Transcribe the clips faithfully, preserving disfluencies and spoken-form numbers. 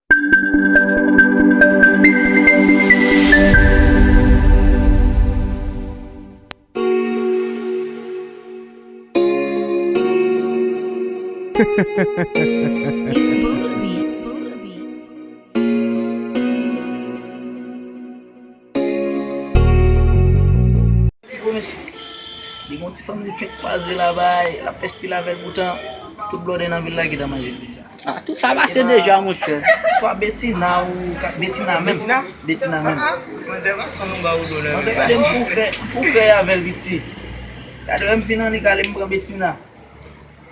Gwo mèsi. Li gon ti fanm li fenk kwaze la bay, l ap fè stil avè l, poutan tout blòdè nan vil la gentan manje l deja. Ah, tout sa pase deja, monchè. Swa Betina ou ka, Betina menm. Betina? Betina menm. Ah, ah. Manzè pa fanm ba ou do la. Manzè, gade m fou krè, m fou krè avè l piti. Gade wè m fin annik ale m pran Betina.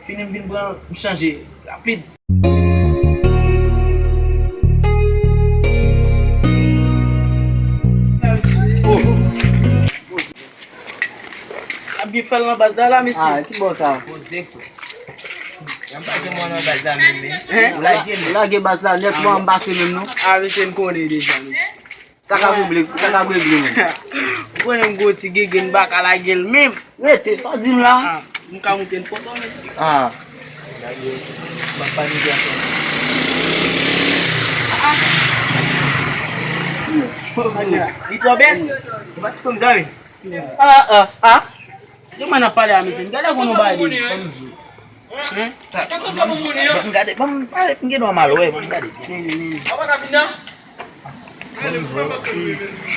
Fini m vin pran, m chanje. Rapid. Oh. Ap byen fè l nan baz la, la, mesye. Ah, ki bò sa? Poze, frè. Yon pa gen mwen nan baz la menm, men. Hein? Ou lage l. Ou lage baz la nèt, mwen m pase menm, non. Ah, mesye, n konnen deja, mesye. Sa k ap regle, sa k ap regle, menm? Ou konnen m gwo ti gege, m pa ka lage l menm. Rete, sa w di m la? Ah, m ka moute n foto, mesye. Ah. M ap pa nèg la fè. Ah, ah. Li twò bèl. Ou pa ti fanm sa, wi. Ah, ah, ah. Se mwen n ap pale a, mesye. Gade konn nou bay de. Hein? Ban m gade, ban m, m gen dwa mal wè, ban m gade byen.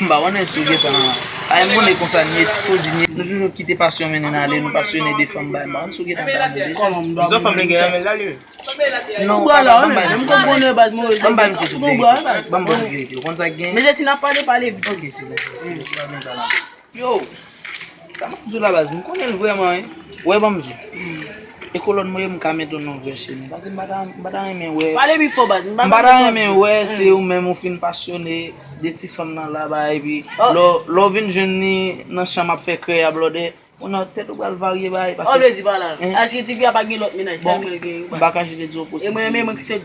M pa konnen si w gentan, a, m konnen konsa n ye, tifozi n ye. Nou toujou kite pasyon mennen n ale, nou pasyone de fanm bay, m pa konn si w gentan damou deja. Kòman m damou? Zò fanm li gen anmè l la, li menm. Non, papa, ban m bay misye. Ban m bay misye tout verite. Ban m ba l verite. Ou konn sa k gen? Mesye, si n ap pale, pale vit. Ok, silans, silans, silans, pa byen pale ankò. Yo, sa m ap di w la, baz, m konnen l vrèman, wi. Wè, ban m di w. E kolòn mwen ye, m ka mete w nan vrè chemen. Paske m pa ta, m pa ta renmen wè. Pale pi fò, baz. M pa ta renmen wè, se ou menm ou fin pasyone de ti fanm nan la, ba, epi lè w, lè w vin jwenn li nan chanm ap fè krèy a blòdè, ou nan tèt ou pral varye, ba, paske. Ou vle di pa la. Èske tifi a pa gen lòt mennaj, sèl mwen l gen, ou pa. M pa ka jete di w. E mwen menm, mwen ki se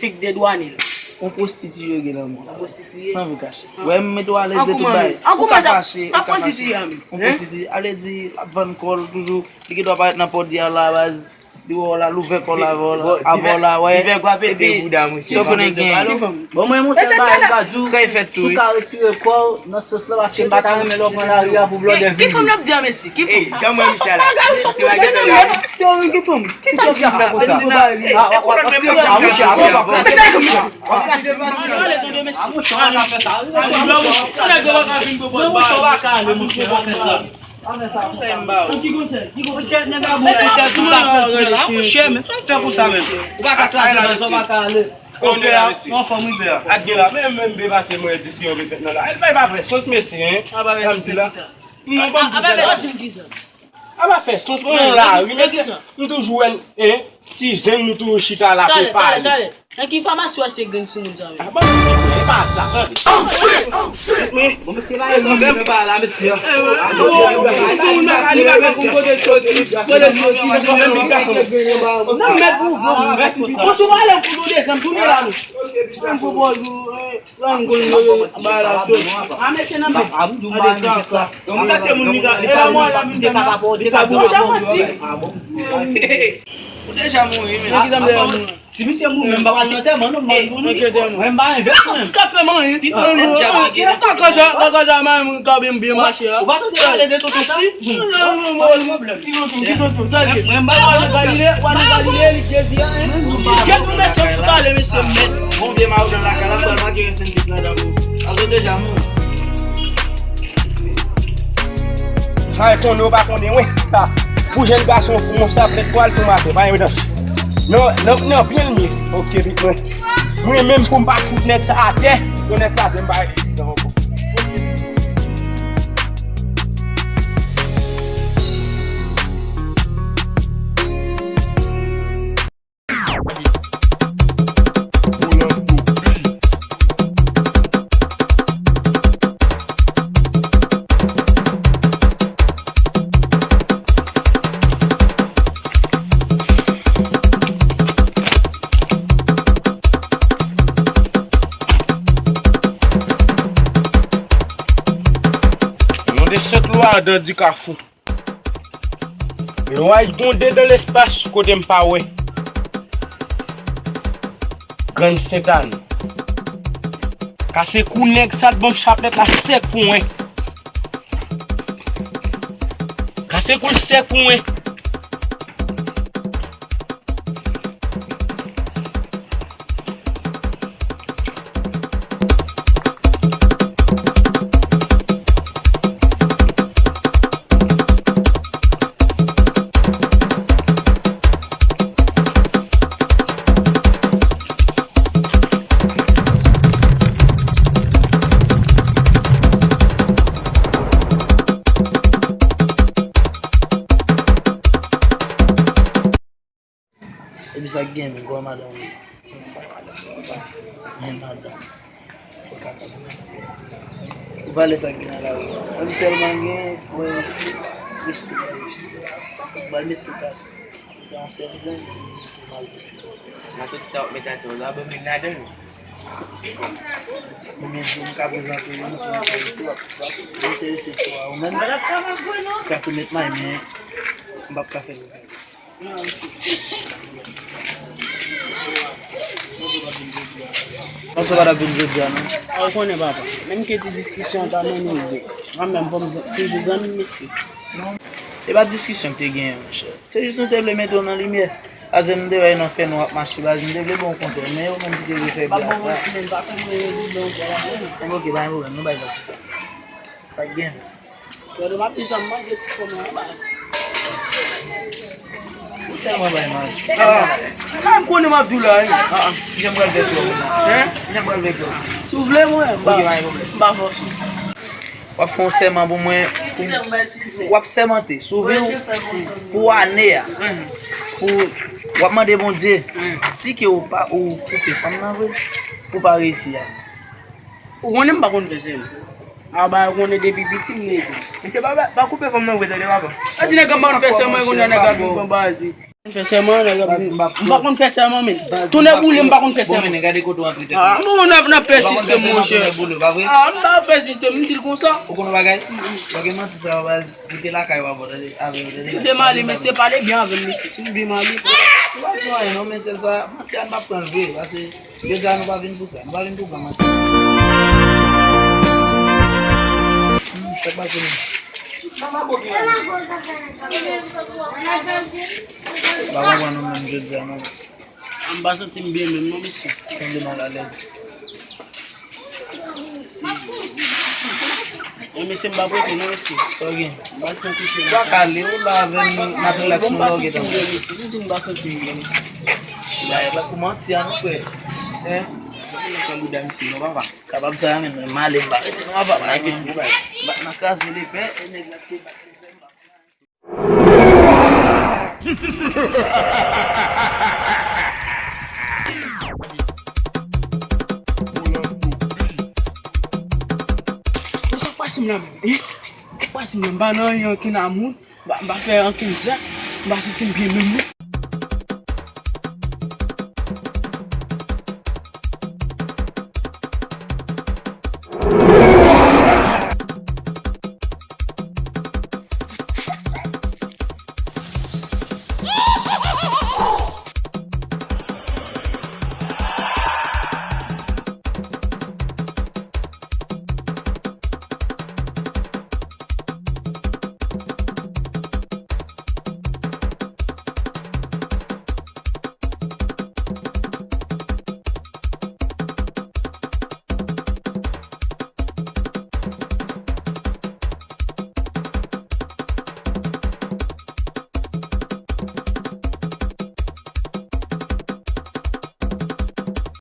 fik dedwanye l. Yon pwostitiye gen nan men w. Pwostitiye. San vin kache. Wè, m mete w alèz de tout bagay. Ou ka fache, ou ka fache. Yon pwostitiye, ale di, l ap vann kò l toujou. Li gen dwa parèt nan pòdi a la, baz. Li wè w la, l ouvè kò l avè w la, avè w la, wè. Divè gwa pete bouda, monchè. Epi, sa w konnen gen. Bon, mwen, monchè, bagay m ka di w, si w ka retire kò w nan sòs la, paske m pa ta renmen lè w pran lari a pou blòdè vini. Ki fanm l ap di a, mesye? Ki fanm? Jan mwen misye la. Misye pa gen tèt la. Ki fanm? Kisa w ap fè konsa? Ah, w ap, w ap, w ap tire kò a, monchè, a, monchè, w ap, w ap. Monchè, men sa w fè konsa menm. Ou pa ka kraze baz, ou pa ka ale. Opè a, yon fanm rive a. Ak gen la, men, men, men, pase mwen dis ki yo fèt nan la. E pa, e pa fè sans, mesye, hein. Sa m di la. Non, pa m di sa. A pa fè sans, mwen la, wi, mesye. M toujou wè, hein, ti zen nou toujou chita la pou pale. Nan ki famasi w achte grenn simoun sa yo? Ah, bon, e pa sa, tande. Men, bon, mesye, pa e zanmi nou pa la, mesye. Tout moun nan kalibre avèk yon kote soti, kote soti, kote soti. Nan mèt pou bon, mèsi. Bon, si w pale pou nou de zanmi, tounen la nou. Mwen pou bò jou, eh, ann goun yo, ba la soti. Ah, mesye, nan mèt. Sa se moun li ka, li ka, li ka boule. Ou deja mouri, men. Nan ki zanmi deja mouri? Si misye mouri, men m pa pral nan antèman, non, mwen, mwen, mwen, mwen, m pa envès, mwen. Sa k ap fè manyen? Kaka sa, kaka sa, manyen mwen ka byen, byen mache a. Ou pa tande pale de tonton si? Ki tonton, ki tonton, sa l ye? Mwen, mwen, mwen, mwen, Galile, w a nan Galile, li Jezi a, hein? Kèt nou mesye, m sou kale, mesye, mèt. Bon vye mawozo lakay la, pral make yon sendwich ladan pou. Paske w deja mouri. Sa e konnen ou pa konnen, wi. Pou jèn gason fou konsa, pèt pral fou maten, pa yon dan. Non, non, non, byen l ye. Ok, bit mwen. Mwen menm pou m pa fout nèg sa atè, pou nèg kraze m pa rete prizon ankò. Yon desant lwa andan di kafou. Lwa y gonde dan lespas kote m pa wè. Grann Sentani. Kase kou nèg sa t ban m chaplèt la sèk pou mwen. Kase kou l sèk pou mwen. Epi sa k gen menm, kòman madanm ou ye? Men madanm. Fò kaka. Ou valè sa k gen nan lari a. Mwen tèlman gen, mwen respè, mwen respè. Mwen met tout ata. Te yon sèl grenn, mwen met tout mal de fi. Nan tout sa w ap met atè w la, bon, men ladan l. Mwen menm, si m ka prezante w, si w enterese, w ap frape. Si w enterese, twa ou menm, w ka tou met may, men m p ap ka fè konsa. Panse pa t ap vin jodi a non. A, ou konnen papa, menm ke ti diskisyon an ta mennen ze, mwen menm fò m zan- toujou zanmi misye. E pa diskisyon ki te genyen, monchè. Se jis nou te vle mete w nan limyè. Paske m te wè nan fènwa w ap mache, baz, m te vle ba w konsèy, men ou menm ki te vle fè baz la. Pa bon manti, men pa fè mwen rele non, papa, non. Enben, oke, pa gen pwoblèm, nou bay baz sou sa. Sa k gen? Gade, m ap di sa, m manje ti fò mwen an baz. Ou tèlman bay manti. Ah, ah, m konnen m ap di w la, wi. Ah, ah, kijan m pral fè klòb la? Hein? Kijan m pral fè klòb? Si w vle, mwen, m pa, oke, pa gen pwoblèm, m pa fòse w. W ap fè yon sèman pou mwen, pou, w ap sèmante, si w vle, pou ane a, pou, w ap mande Bondye, si ke ou pa, ou koupe fanm nan vre, pou w pa reyisi a. Ou konnen m pa konn fè sèman. A, ba, ou konnen depi piti m legliz. Mesye, pa, pa, pa koupe fanm nan vre, tande, papa. A, di nèg la m pa konn fè sèman, konnen nèg la vin pran baz li. Fè sèman, nèg la vin, m pa konn fè sèman, men. Tounen boule, m pa konn fè sèman. Bon, men, gade kote w antre tèt ou. A, bon, n ap, n ap pèsiste, monchè. Tounen boule, pa vre? A, m pa pèsiste, m di l konsa. Ou konn yon bagay? Bagay manti sa yo, baz. Kite lakay w avè w, tande, avè w, tande. Si m te male, mesye, pale byen avè m, mesye. Si m te male. Ou pa di anyen, non, men sèl sa, manti a, n p ap pran l vre, paske jodi a, nou pa vin pou sa. Nou pa vin pou pran manti. Hmm, sa k pase menm? M pa konprann nou menm jodi a, non. M pa santi m byen menm, non, mesye. Sanble m alalèz. Si. E mesye, m pa prete non, mesye. Sa w gen? M pa fè kouche. Ou pa ka ale, ou la avè m, n ap rilaks, nou la, ou gentan. M di m pa santi m byen, mesye. Ba, e pa pou manti a, non, frè. Hein? Nan bouda misye, non, papa. Kapab sa, men, men, m ale, m pa rete, non, papa. M pa nan kraze lepè, e nèg la te bat lepè, m pa fè anyen. Sa k pase m la menm, hein? Sa k pase m la? M pa nan anyen, ankenn amoun. M pa, m pa fè ankenn zak. M pa santi m byen menm, non.